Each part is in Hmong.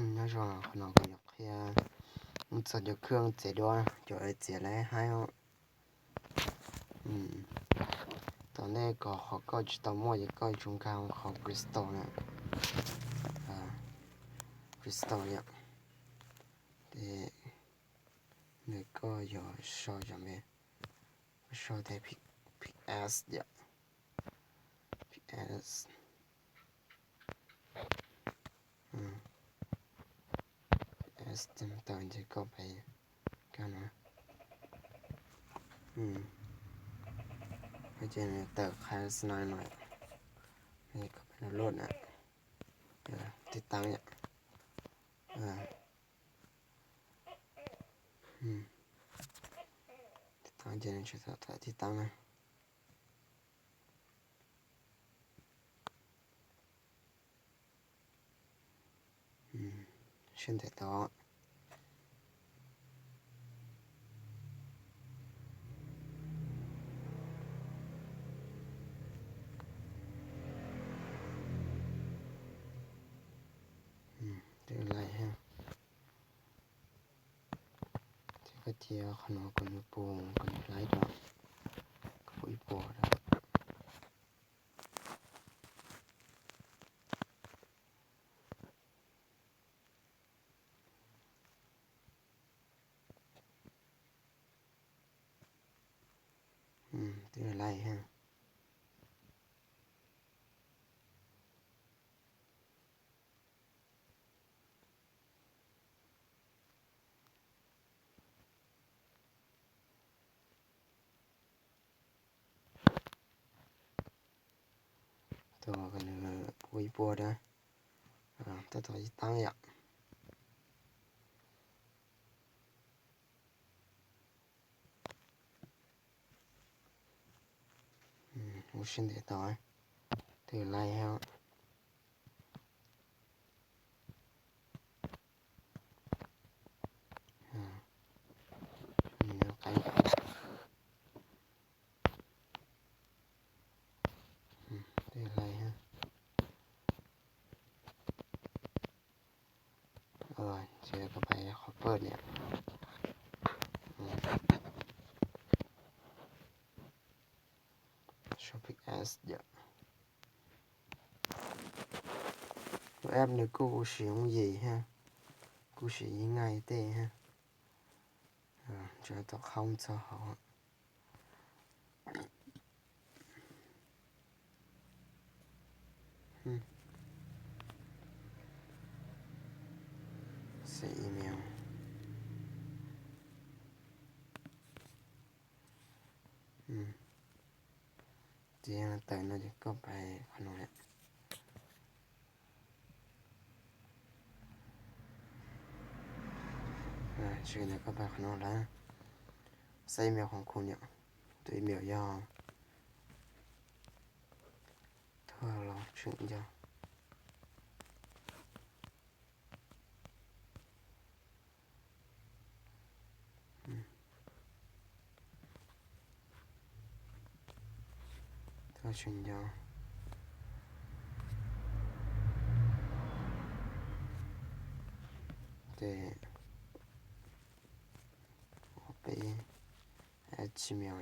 Nyob zoo, qhov no kuv yuav qhia mus txog cov khw txiav duab, cov txiav lawv haib os. Tom ntej kom qhov koj tsis tau muaj ces koj yuav tsum nkag qhov crystal na. Crystal yom. Ces nws koj yuav sau yom, sau tias pickaxe yom. Pickaxe. Pickaxe tawm ces koj pais kag no. Ces nws tawm qhov snipe no, koj pais download na, tib taab yom. Tib taab ces nws tsis tawm tib taab na. Siab ntev tau. Twb laij thiab. Ces koj cia qhov no kom nws puv, kom nws laij rau, kom puv ib puas rau. Twb laij thiab. Tus kom nws puv ib puas rau, tab tom ib taab yom. Ua siab ntev tau, twb laij thiab. Twb laij thiab. Ces koj pais qhov pawj niam. Show pickaxe yom. Tus app nws kuj siv yooj yim thiab, kuj siv yeej nyaj tej thiab. Tsuas yog tom qab txog hauv. Send email. Ces yog tawm no ces koj pais qhov no lawm. Tsis ntawd koj pais qhov no lawm. Send email qhov khu niam. Tus email yog thuaj los tseem yog. Thuaj tseem yog. Ces peb gmail.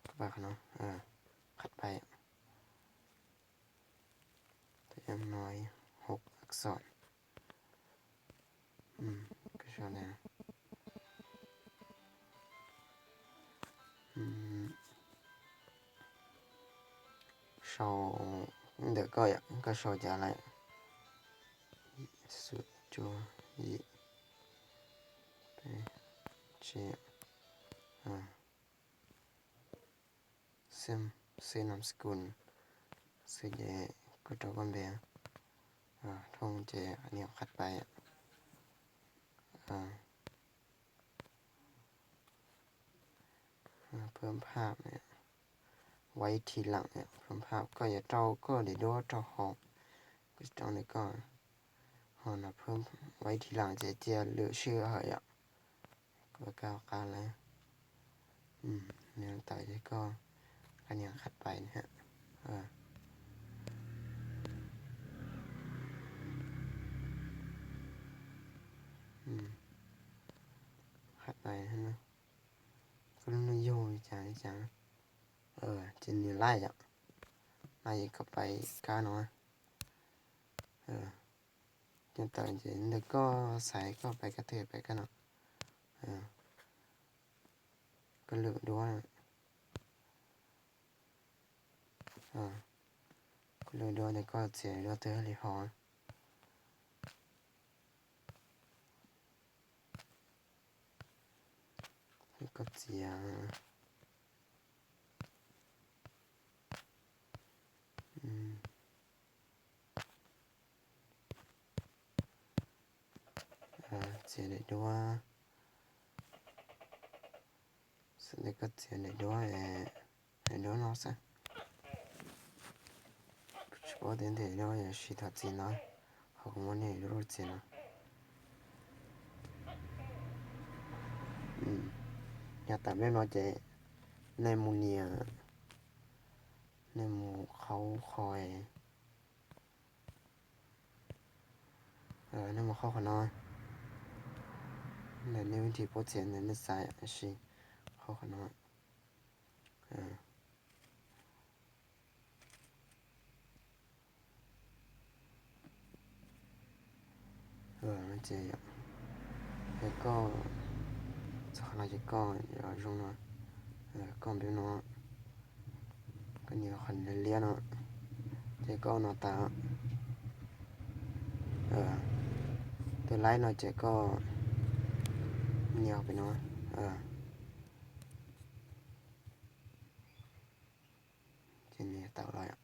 Koj pais qhov no, qhab pais. Em nói hộp các sỏi. Koj sau na. Sau ntawm koj yom, koj sau cas lawm. Xu cua yim peb tsib. Xwb, xwb nam sqkun, xwb ces koj rau koj npe, thoob ces niam qhab pais. Phwb phaj, wai thi lam phwb phaj, koj yuav rau koj daim duab rau hauv, kuv rau ntawm koj. Ho no phwb ua ib dhim los ces cia lwm sij hawm yom. Kuv kaw qab lawm. Nws tawm ces koj qab niag qhab pais ha. Qhab pais no, koj lub no yug li cas li cas. Ces nws laij yom. Laij ces koj pais kab no. Ces tawm ces ntawm koj xaiv koj pais kab twg pais kab no. Koj lwm duab. Koj lwm duab ces koj txiav duab twg li ho. Koj txiav, txiav daim duab. Xav tias koj txiav daim duab, daim duab no xwb. Tsis paub tias ntawm no yog siv thom txiv no, ho kuv muab nej lub txiav no. Yog tawm npeb no ces nej mus nias, nej mus qhau qhov, nej mus qhau qhov no. Ntawm nej vib thi paub txiav ntawm nej xav sis qhau qhov no. Ces yog koj txog qhov no ces koj yuav zoo no, koj npeb no, koj nias qhov liab no, ces koj no tas. Tus laib no ces koj nias pem no. Ces nws tawm los yom.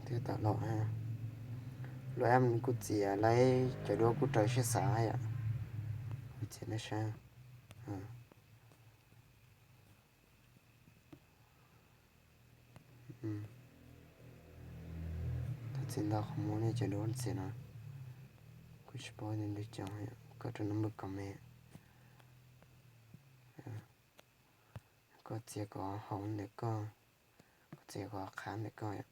Twb tawm los ha. Lub app kuj txiav lawm, cov duab kuj raws siab xav yom. Kuv txiav nej saib. Thov txim ntau qhov muab nej cov duab txiav no. Kuv tsis paub tias nws cov, koj rau no npawb comment. Koj txiav kom haum ntawm koj, koj txiav kom qab ntawm koj yom.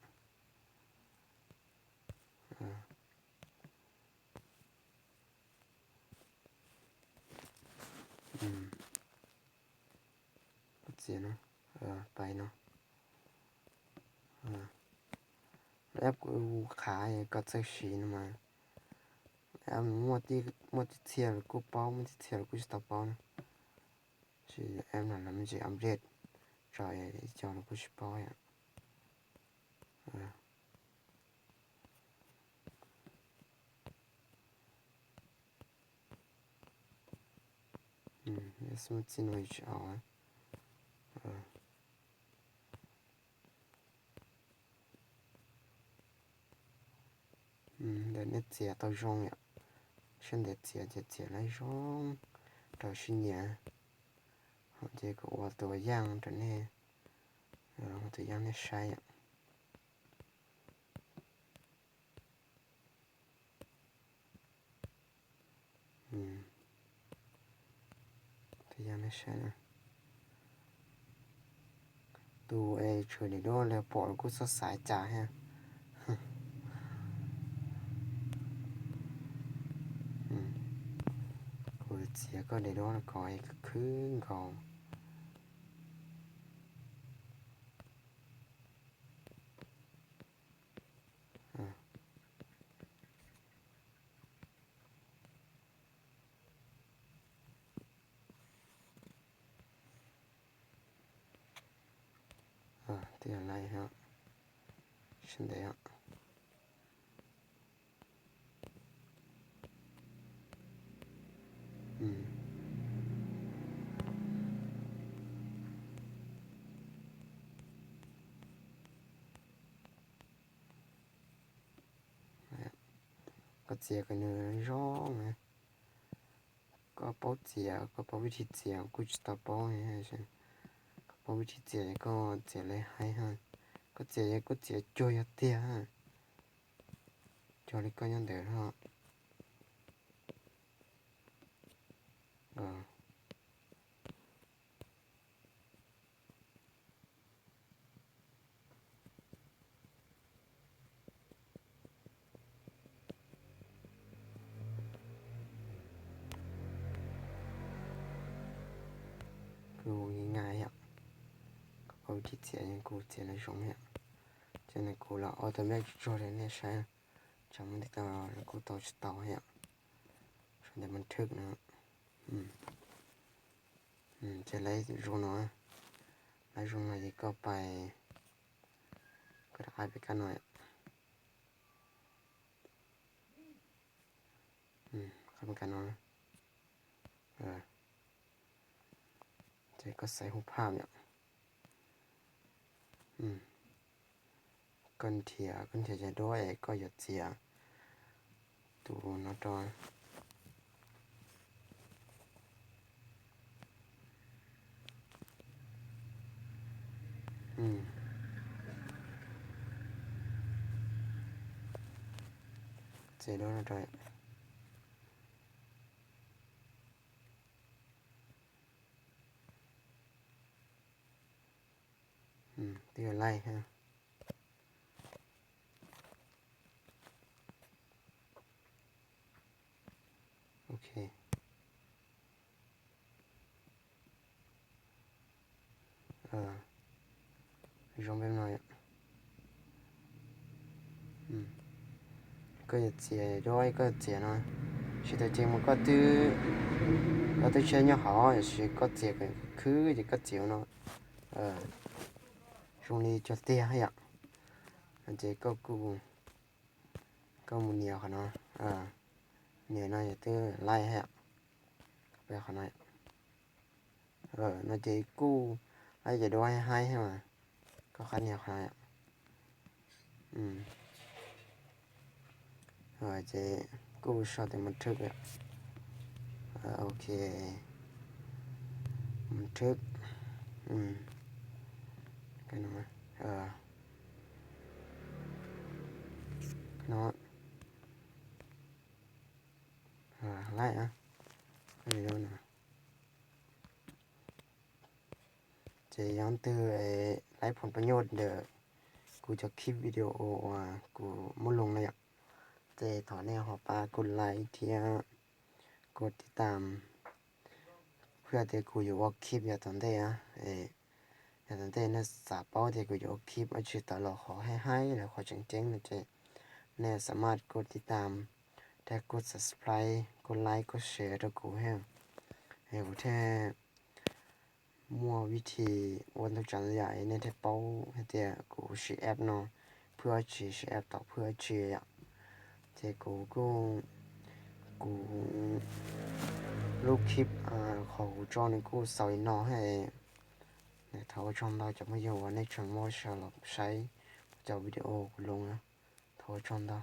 Koj txiav no, pais no. Lub app kuv qhav koj txawj siv no mas, app muaj tib txhia los kuj paub, muaj tib txhia los kuj tsis tau paub na. Tab sis app no lawv me ntsis update tso, ib co los kuj tsis paub yom. Xub txij no tsis au. Ntawm nej txiav tau zoo yom. Sab ntev txiav ces txiav lawm zoo rau sib nyiam. Ho ces kuv ua tus yaj rau nej, ua tus yaj nej saib yom. Tus yaj nej saib na. Tus es tshwm daim duab los pom los kuj txhob xav cas thiab. Kuv txiav koj daim duab no kom khwb nkaus. Twb yog lawm, sab ntev. Koj txiav kom nws zoo na. Koj paub txiav, koj paub vib thi txiav kuj tsis tau paub, koj Ua vib thib txiav koj txiav li hais ha. Koj txiav, koj txiav cuag yog tiag ha. Cuag li koj nyob ntawd ho. Kuv nqa yom, kuv tsis txiav, kuv txiav lawv zoo yom. Ces nws kuv los ua tau mej tsuag tsuag li nej saib, tsam muaj tej tau los kuv tau tsis tau yom. Sau ntawm man thwb no, ces lawv zoo no, lawv zoo no ces koj pais, koj rov qab pem kab no, qab pem kab no, ces koj xaiv hu phaj yom. Koj nrhiav, koj nrhiav cov duab es koj yuav txiav tus no rau. Txiav duab no rau. Twb yog laij ha. Ok. Zoo peb no. Koj yuav txiav duab koj txiav no, tsis tau ces mus koj twb, koj twb tsheb nyob hauv, tiam sis koj txiav khwb ces koj txiav no zoo li cuag tiag yom. Ces koj kuj, koj mus nias qhov no, nias no yog twb laij yom. Qhov no, no ces kuj laij cov duab haib haib mas, koj qab nias qhov no. Ces kuj sau tias man thwb. Ok, man thwb. No, laij, ces yog twg laij phoom pab nyuj ntawm kuv cov khib video uas kuv muab loo no yom, ces thov nej ho pab kuj laij thiab kuj tib tam, thiaj tias kuv yuav ua khib yav tom ntej, yav tom ntej nej xav paub tias kuv yuav ua khib dab tsi tawm los qhov haib haib los qhov tseem ceeb no ces nej xav maj kuj tib tam thiab kuj subscribe kuj like kuj share rau kuv thiab, es kuv thiaj muaj vib thi ua ntau tsav ntau yam nej thiaj paub hais tias kuv siv app no phwj dab tsi, siv app tom phwj dab tsi yom. Ces kuv kuj, kuv lub khib qhov kuv tso nws kuj xaus li no thiab. Thov ua tsaug ntau cov phooj ywg uas nej tseem muab sawv los saib cov video kuv loo na. Thov ua tsaug ntau.